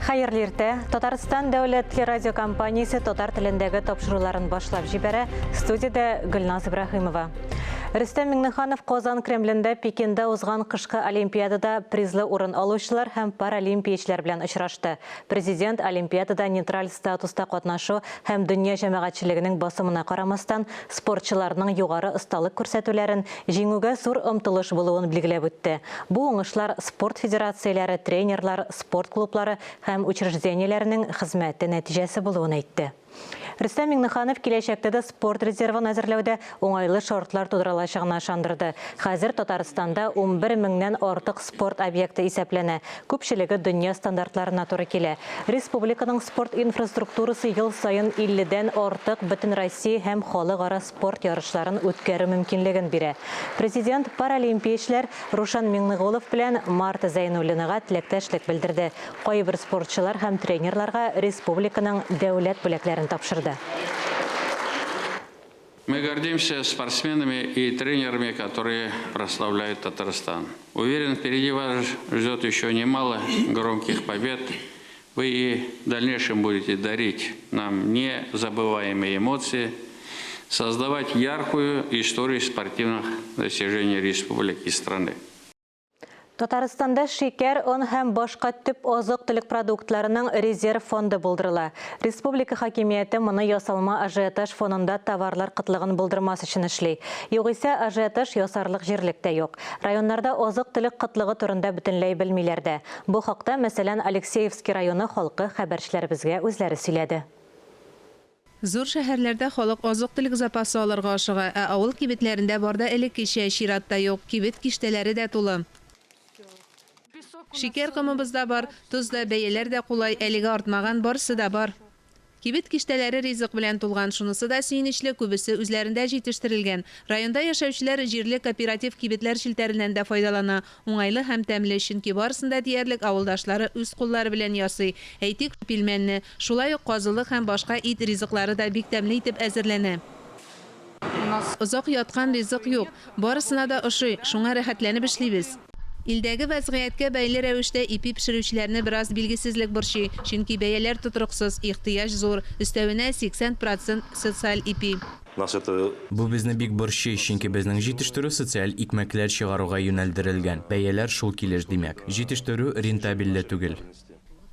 Хәерле иртә. Татарстан дәүләт телерадиокомпаниясе татар телендәге тапшыруларын башлап җибәрә. Студиядә Гөлназ Ибраһимова. Рөстәм Миңнеханов Казан Кремлендә Пекинда узган кышкы Олимпиадада призлы урын алучылар һәм паралимпиячеләр белән очрашты. Президент Олимпиадада нейтраль статуста катнашу һәм дөнья җәмәгатьчелегенең басымына карамастан, спортчыларның югары осталык күрсәтүләрен, җиңүгә зур омтылыш булуын билгеләп үтте. Бу уңышлар спорт федерацияләре, тренерлар, спорт клублары һәм учреждениеләренең хезмәте нәтиҗәсе булуын әйтте. Рөстәм Миңнеханов киләчәктә дә спорт резервын әзерләүдә уңайлы шартлар тудырылачагына ышандырды. Хәзер Татарстанда 11 меңнән артык спорт объекты исәпләнә, күпчелеге дөнья стандартларына туры килә. Республиканың спорт инфраструктурасы ел саен 50 дән артык Бөтенроссия һәм халыкара спорт ярышларын үткәрү мөмкинлеген бирә. Президент паралимпиячеләр Рушан Миңнеголов белән Марта Зәйнуллинага теләктәшлек белдерде. Кайбер спортчылар һәм тренерларга республиканың дәүләт бүләкләрен тапшырды. Мы гордимся спортсменами и тренерами, которые прославляют Татарстан. Уверен, впереди вас ждет еще немало громких побед. Вы и в дальнейшем будете дарить нам незабываемые эмоции, создавать яркую историю спортивных достижений республики и страны. Татарстанда шикәр, он һәм башка төп азык-төлек продуктларының резерв фонды булдырыла. Республика хакимияте моны ясалма ажиотаж фонында товарлар кытлыгын булдырмас өчен эшли. Югыйсә, ажиотаж ясарлык җирлек тә юк. Районнарда азык-төлек кытлыгы турында бөтенләй белмиләр дә. Бу хакта, мәсәлән, Алексеевский районы халкы хәбәрчеләребезгә үзләре сөйләде. Зур шәһәрләрдә халык азык-төлек запасы алырга ашыга, ә авыл кибетләрендә бар да элеккечә, чират та юк, кибет киштәләре дә тулы. Шикәр комыбыз да бар, тоз да, бәяләр дә кулай, әлегә артмаган, барысы да бар. Кибет киштәләре ризык белән тулган, шунысы да сөенечле, күбесе үзләрендә җитештерелгән. Районда яшәүчеләр җирле кооператив кибетләр челтәреннән дә файдалана. Уңайлы һәм тәмле, чөнки барысын да диярлек авылдашлары үз куллары белән ясый. Әйтик, пилмәнне. Шулай ук казылык һәм башка ит ризыклары да бик тәмле итеп әзерләнә. Озак яткан ризык юк. Барысына да ошый, шуңа рәхәтләнеп эшлибез. Илдәге вәзгыятькә бәйле рәвештә ипи пешерүчеләрне бераз билгесезлек борчый, чөнки бәяләр тотрыксыз, ихтыяҗ зур, өстәвенә, 80 процент, социаль ипи. Нас это. Бу безне бик борчый, чөнки безнең җитештерү социаль икмәкләр чыгаруга юнәлдерелгән. Бәяләр шул килеш, димәк, җитештерү рентабельле түгел.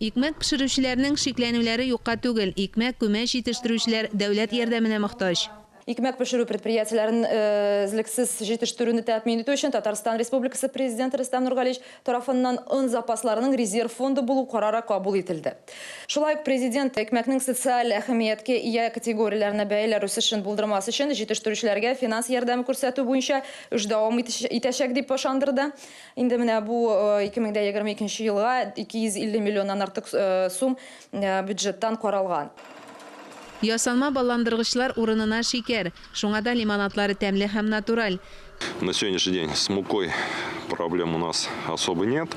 Икмәк пешерүчеләрнең шикләнүләре юкка түгел, икмәк, күмәч җитештерүчеләр дәүләт ярдәменә мохтаҗ. Икмәк пешерү предприятиеләрен өзлексез җитештерүне тәэмин итү өчен Татарстан Республикасы Президенты Рөстәм Нургалиевич тарафыннан он запасларының резерв фонды булу карары кабул ителде. Шулай ук Президент икмәкнең социаль әһәмияткә ия категорияләренә бәяләр үсешен булдырмас өчен җитештерүчеләргә финанс ярдәме күрсәтү буенча эш дәвам итәчәк дип ышандырды. Инде менә бу 2022 елга 250 миллионнан артык сум бюджеттан каралган. Ясалма балландыргычлар урынына шикәр. Шуңа да лимонадлары тәмле һәм натураль. На сегодняшний день с мукой проблем у нас особо нет.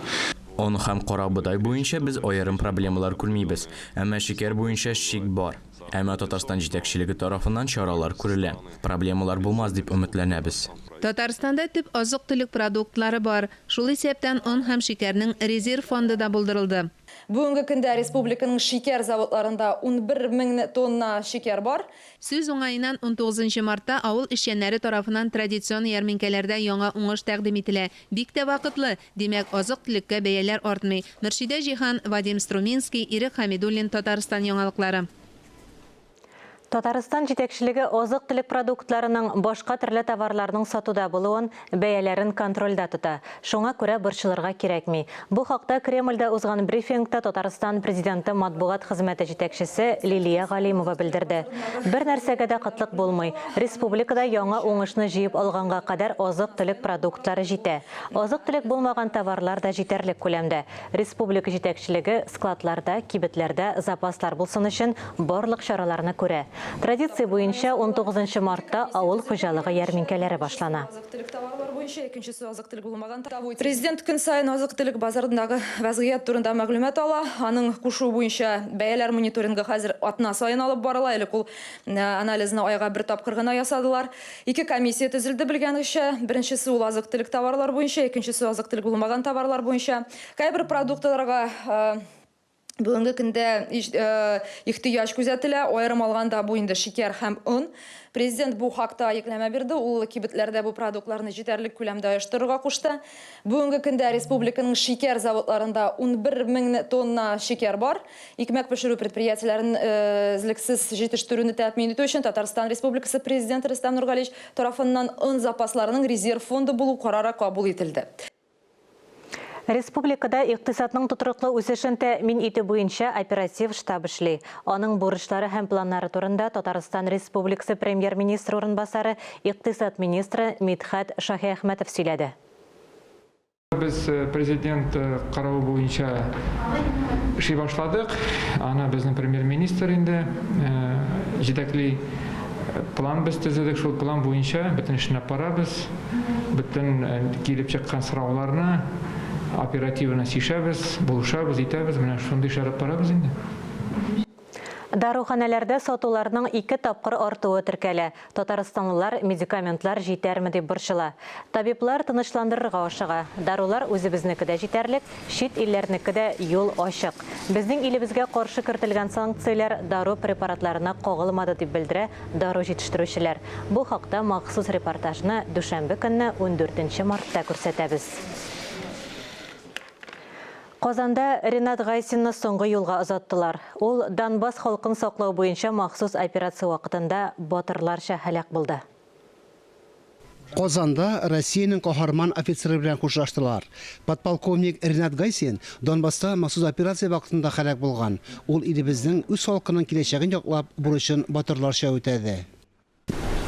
Он һәм карабодай буенча без аерым проблемалар күрмибез. Әмма шикәр буенча шик бар. Әмма Татарстан җитәкчелеге тарафыннан чаралар күрелә. Проблемалар булмас дип өметләнәбез. Татарстанда төп азык-төлек продуктлары бар. Шул исәптән он һәм шикәрнең резерв фонды да булдырылды. Бүгенге көндә республиканың шикәр заводларында 11 мең тонна шикәр бар. Сүз уңаеннан, унтугызынчы мартта авыл эшчәннәре тарафыннан традицион ярминкәләрдә яңа уңыш тәкъдим ителә. Бик тә вакытлы! Димәк, азык-төлеккә бәяләр артмый. Мөршидә Җиһан, Вадим Струминский, Ирек Хәмидуллин, Татарстан яңалыклары. Татарстан җитәкчелеге азык-төлек продуктларының, башка төрле товарларның сатуда булуын, бәяләрен контрольдә тота. Шуңа күрә борчылырга кирәкми. Бу хакта Кремльдә узган брифингта Татарстан Президенты матбугат хезмәте җитәкчесе Лилия Галимова белдерде. Бер нәрсәгә дә кытлык булмый. Республикада яңа уңышны җыеп алганга кадәр азык-төлек продуктлары җитә. Азык-төлек булмаган товарлар да җитәрлек күләмдә. Республика җитәкчелеге складларда, кибетләрдә запаслар булсын өчен барлык чараларны күрә. Традиция буенча, унтугызынчы мартта авыл хуҗалыгы ярминкәләре башлана. Президент көн саен азык-төлек базарындагы вәзгыять турында мәгълүмат ала. Аның кушуы буенча бәяләр мониторингы хәзер атна саен алып барыла. Элек ул анализны айга бер тапкыр гына ясадылар. Ике комиссия төзелде, белгәнегезчә. Беренчесе ул азык-төлек товарлар буенча, икенчесе азык-төлек булмаган товарлар буенча. Кайбер продуктларга Бүгенге көндә ихтыяҗ күзәтелә, аерым алганда бу инде шикәр һәм он. Президент бу хакта йөкләмә бирде, ул кибетләрдә бу продуктларны җитәрлек күләмдә оештырырга кушты. Бүгенге көндә республиканың шикәр заводларында 11 мең тонна шикәр бар. Икмәк пешерү предприятиеләрен өзлексез җитештерүне тәэмин итү өчен Татарстан Республикасы Президенты Рөстәм Нургалиевич тарафыннан он запасларының резерв фонды булу карары кабул ителде. Республикада икътисадның тотрыклы үсешен тәэмин итү буенча оператив штаб эшли. Аның бурычлары һәм планнары турында Татарстан Республикасы Премьер-министры урынбасары, икътисад министры Мидхәт Шаһиәхмәтов сөйләде. Без Президент каравы буенча эшли башладык. Аны безнең Премьер-министр инде җитәкли. План без төзедек, шул план буенча бөтен эшне апарабыз. Бөтен килеп чыккан сорауларны оперативно чишәбез, булышабыз, итәбез. Менә шундый эшләр алып барабыз инде. Даруханәләрдә сатуларның ике тапкыр артуы теркәлә. Татарстанлылар медикаментлар җитәрме дип борчыла. Табиблар тынычландырырга ашыга. Дарулар үзебезнеке дә җитәрлек, чит илләрнеке дә юл ачык. Безнең илебезгә каршы кертелгән санкцияләр дару препаратларына кагылмады, дип белдерә дару җитештерүчеләр. Бу хакта махсус репортажны дүшәмбе көнне, ундүртенче мартта күрсәтәбез. Казанда Ренат Гайсинны соңгы юлга озаттылар. Ул Донбасс халкын саклау буенча махсус операция вакытында батырларча һәлак булды. Казанда Россиянең каһарман офицеры белән хушлаштылар. Подполковник Ренат Гайсин Донбасста махсус операция вакытында һәлак булган. Ул илебезнең үз халкының киләчәген яклап, бурычын батырларча үтәде.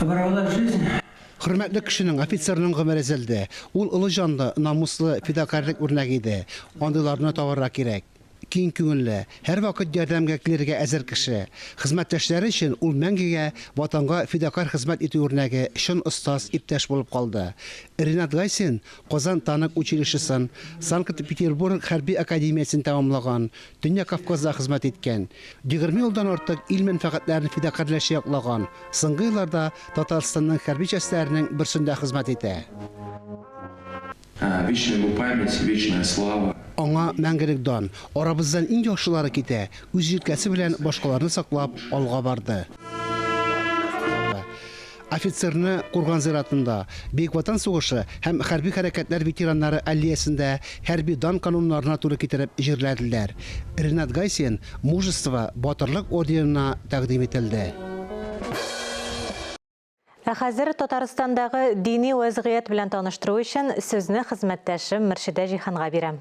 Оборвалась жизнь. Хөрмәтле кешенең, офицерның гомере өзелде. Ул олы җанлы, намуслы, фидакарьлек үрнәге иде. Андыйларны табарга кирәк. Киң күңелле, һәрвакыт ярдәмгә килергә әзер кеше. Хезмәттәшләре өчен ул мәңгегә Ватанга фидакарь хезмәт итү үрнәге, чын остаз, иптәш булып калды. Ренат Гайсин Казан танк училищесын, Санкт-Петербург хәрби академиясен тәмамлаган, Төньяк Кавказда хезмәт иткән. 20 елдан артык ил мәнфәгатьләрен фидакарьләрчә яклаган, соңгы елларда Татарстанның хәрби частьләренең берсендә хезмәт итә. Вечная ему память, вечная слава. Аңа мәңгелек дан. Арабыздан иң яхшылары китә. Үз җилкәсе белән башкаларны саклап, алга барды. Офицерны Курган зиратында, Бөек Ватан сугышы һәм хәрби хәрәкәтләр ветераннары аллеясендә хәрби дан кануннарына туры китереп җирләделәр. Ренат Гайсин Мужество, Батырлык орденына тәкъдим ителде. Ә хәзер Татарстандагы дини вәзгыять белән таныштыру өчен сүзне хезмәттәшем Мөршидә Җиһанга бирәм.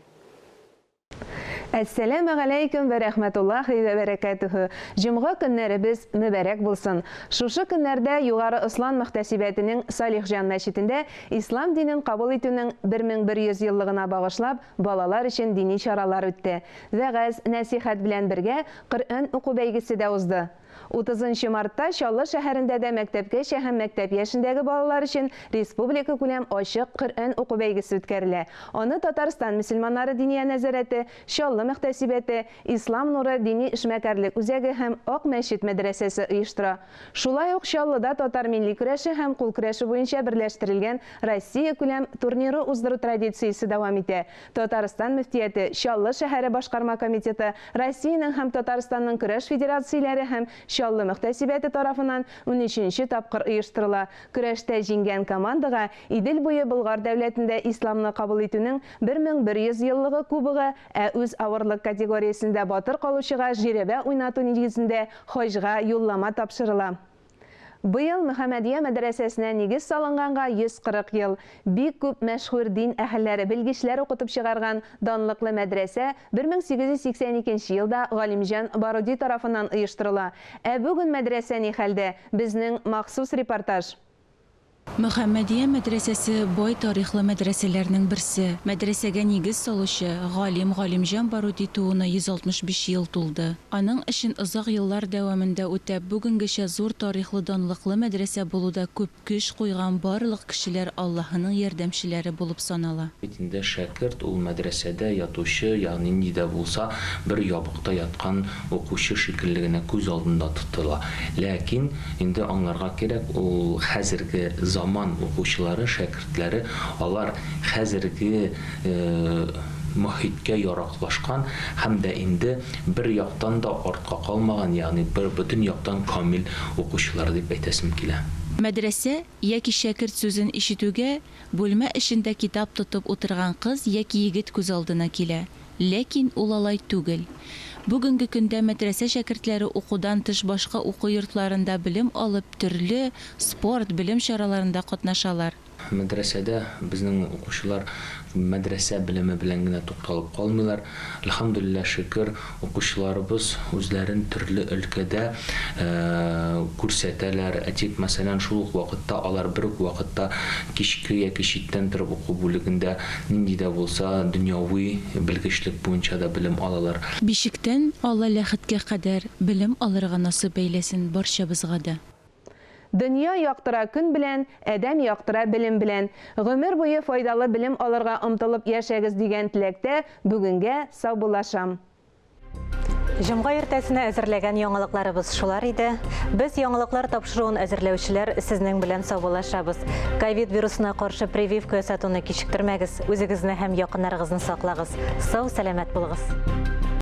Әссәләмегаләйкүм вә рәхмәтуллаһи вә бәрәкәтүһү! Җомга көннәребез мөбарәк булсын! Шушы көннәрдә Югары Ослан мөхтәсибәтенең Салихҗан мәчетендә Ислам динен кабул итүнең 1100 еллыгына багышлап балалар өчен дини чаралар үтте. Вәгазь, нәсыйхәт белән бергә Коръән уку бәйгесе дә узды. Утызынчы мартта Чаллы шәһәрендә дә мәктәпкәчә һәм мәктәп яшендәге балалар өчен республикакүләм ачык Коръән уку бәйгесе үткәрелә. Аны Татарстан мөселманнары Диния нәзарәте, Чаллы мөхтәсибәте, Ислам нуры дини эшмәкәрлек үзәге һәм Ак мәчет мәдрәсәсе оештыра. Шулай ук Чаллыда татар милли көрәше һәм кул көрәше буенча берләштерелгән Россиякүләм турниры уздыру традициясе дәвам итә. Татарстан мөфтияте, Чаллы шәһәре башкарма комитеты, Россиянең һәм Татарстанның көрәш федерацияләре һәм Чаллы мөхтәсибәте тарафыннан унөченче тапкыр оештырыла. Көрәштә җиңгән командага Идел буе Болгар дәүләтендә исламны кабул итүнең 1100 еллыгы кубогы, ә үз авырлык категориясендә батыр калучыга жирәбә уйнату нигезендә хаҗга юллама тапшырыла. Быел Мөхәммәдия мәдрәсәсенә нигез салынганга 140 ел. Бик күп мәшһүр дин әһелләре, белгечләр укытып чыгарган данлыклы мәдрәсә 1882 елда Галимҗан Баруди тарафыннан оештырыла. Ә бүген мәдрәсә ни хәлдә? Безнең махсус репортаж. Мөхәммәдия мәдрәсәсе бай тарихлы мәдрәсәләрнең берсе. Мәдрәсәгә нигез салучы, галим Галимҗан Баруди тууына 165 ел тулды. Аның эшен озак еллар дәвамында үтәп, бүгенгечә зур тарихлы данлыклы мәдрәсә булуда күп көч куйган барлык кешеләр Аллаһының ярдәмчеләре булып санала. Бит инде шәкерт ул мәдрәсәдә ятучы, ягъни нинди дә булса бер ябыкта яткан укучы шикелле генә күз алдында тотыла. Ләкин инде аңларга кирәк, ул хәзерге заман укучылары, шәкертләре, алар хәзерге мохиткә яраклашкан һәм дә инде бер яктан да артка калмаган, ягъни бер бөтен яктан камил укучылар дип әйтәсем килә. Мәдрәсә яки шәкерт сүзен ишетүгә, бүлмә эчендә китап тотып утырган кыз яки егет күз алдына килә. Ләкин ул алай түгел. Бүгенге көндә мәдрәсә шәкертләре укудан тыш башка уку йортларында белем алып, төрле спорт, белем чараларында катнашалар. Мәдрәсәдә безнең укучылар мәдрәсә белеме белән генә тукталып калмыйлар. Әлхәмдүлилләһ, шөкер, укучыларыбыз үзләрен төрле өлкәдә күрсәтәләр. Әйтик, мәсәлән, шул ук вакытта алар бер үк вакытта кичке яки читтән торып уку бүлегендә нинди дә булса дөньяви белгечлек буенча да белем алалар. Бишектән Алла ләхеткә кадәр белем алырга насыйп әйләсен барчабызга да. Дөнья яктыра көн белән, адәм яктыра белем белән. Гомер буе файдалы белем алырга омтылып яшәгез дигән теләктә бүгенгә саубуллашам. Җомга иртәсенә әзерләгән яңалыкларыбыз шулар иде. Без яңалыклар тапшыруын әзерләүчеләр сезнең белән саубуллашабыз. Ковид вирусына каршы прививка ясатуны кичектермәгез, үзегезне һәм якыннарыгызны саклагыз. Сау-сәламәт булыгыз.